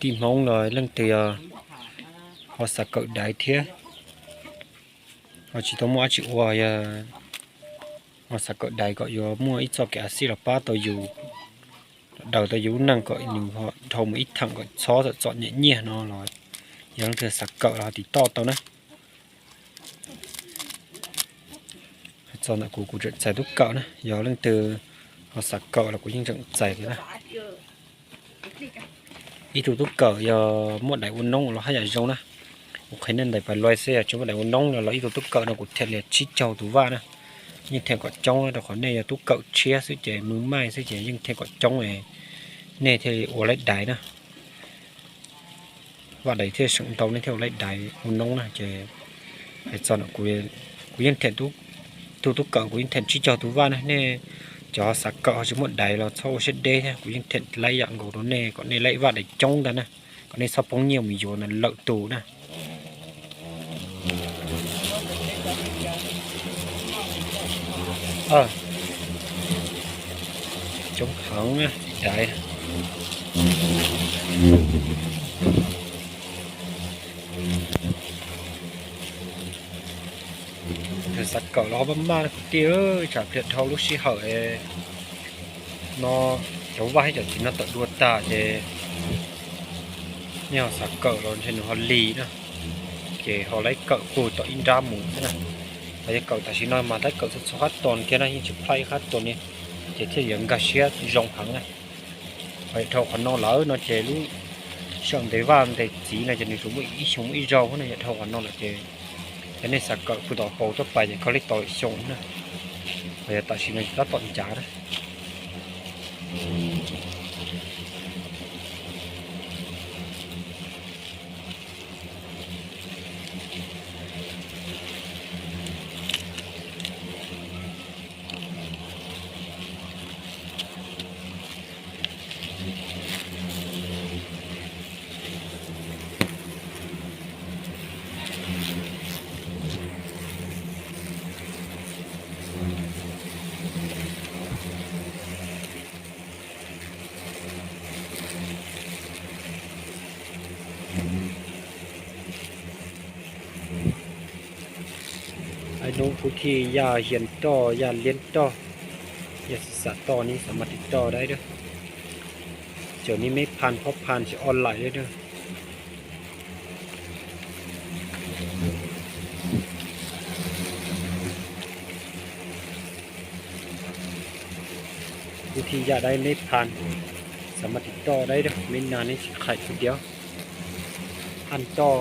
Tij Hmoob los leej twg yog ho xav kawm daiv thiab ho tsis tau muaj dab tsi ua, yog ho xav kawm daiv kom yuav muaj ib txoj kev a xij los pab tau yus, daws tau yus lub neej kom nws dhau mus ib theem kom txhob txom nyem nyiaj no los yog leej twg xav kawm los ho tiv toj tau na. Hais txog ntawm kuv, kuv tseem txais tub kawm na, yog leej twg ho xav kawm los kuv yeej tseem txais li na. Ib tug tub kawm yog muaj daiv ua noob los haj yam zoo na. Kuv qhia nej ntais pais lais xwb, yog tsis muaj daiv ua noob no los ib tug tub kawm no kuv them li tsib caug tus vaj na. Yeej them kom coob rau qhov nej yog tub kawm tshiab xwb ces mws maij xwb ces yeej them kom coob, nej thiaj li ua laib daiv na. Vaj daiv thiaj seem ntau nej thiaj ua laib daiv ua noob na ces hais txog no kuv yeej them, tug tub kawm kuv yeej them tsib caug tus vaj na. Nej cov xav kawm ho tsis muaj daiv los txhob ua siab deb thiab, kuv yeej them laib yam nkaus rau nej kom nej laib vaj daiv coob ntag na, kom nej txhob poob nyiaj mus yuav ntawm lwm tus na. Coob heev na, daiv. Yog xav kawm los ho maj maj kwv tij, tsam pliag dhau lub sij hawm no cov vaj thiab cov txiv no tawm dua tas ces nej ho xav kawm los ntshe nws ho lig na, ces ho laib kawm puag tom ib nrab mus thiab na. Ho yog kawm tam sim no mas laib kawm txhua txhua qab tos kiag na, yeej tsis plaj ib qab tos li, ces thiaj yuav nkag siab zoo heev na. Ho yog dhau qhov no lawm no ces lub sij hawm ntes vaj ntes txiv no ces nws tsuas muaj ib xyoo muaj ib zaug na, yog dhau qhov no lawm ces yog nej xav kawm puag tom paus tuaj pais ces koj li tos lwm xyoo na. Ho yog tam sim no ces tab tom ncav na. Hnub kuv thij yaj hias toj yaj liab toj, yog xav toj neb xav mas tiv toj dai dab, cawm neb meb phan phob phan tsis o laim dab. Kuv thij yaj dai meb phan, xav mas tiv toj dai dab, meb nas neb tsis qhais kuv diav. Haj toj,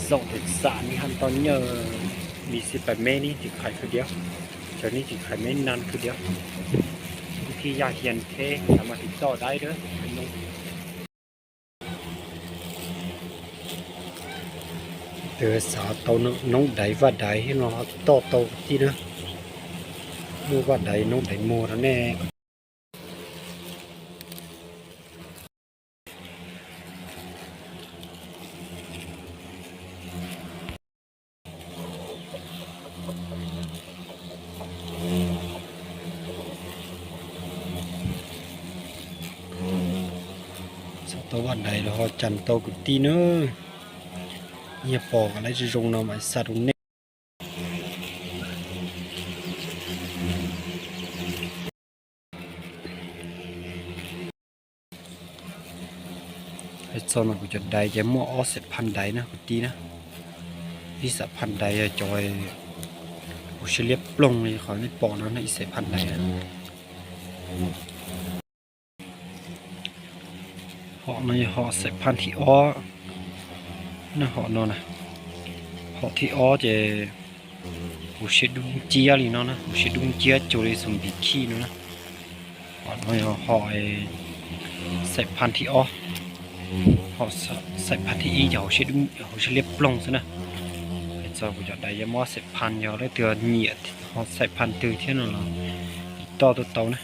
zaum tes xam neb haj toj nyaj, mi xij pais meb neb tsis qhais kuv diav, cawm neb tsis qhais meb nas kuv diav. Kuv thij yaj hias thiab xav mas tiv toj dai dab. Tus xav tau noob daiv vaj daiv thiab no toj tau kwv tij na. Muaj vaj daiv noob daiv muag rau nej. Xav tau vaj daiv los ho cas tau kwv tij na. Yog pom kom lawv zoo zoo no mam xa rau nej. Hais txog no kuv cov daiv ces muaj ob xeem phan daiv na kwv tij na. Ib xeem phan daiv yog cov huv si liab ploog li qhov nej pom no na, ib xeem phan daiv. Hom no yog hom xeem phan thib ob na, hom no na. Hom thib ob ces huv si dub nciab li no na, huv si dub nciab cuag li xoo npis khij no na. Hom no yog hom xeem phan thib ob, hom xeem phan thib ib ces huv si liab ploog xwb na. Hais txog kuv cov daiv yog muab xeem phan, yog leej twg nyiam hom xeem phan twg thiab no los toj tuaj tau na.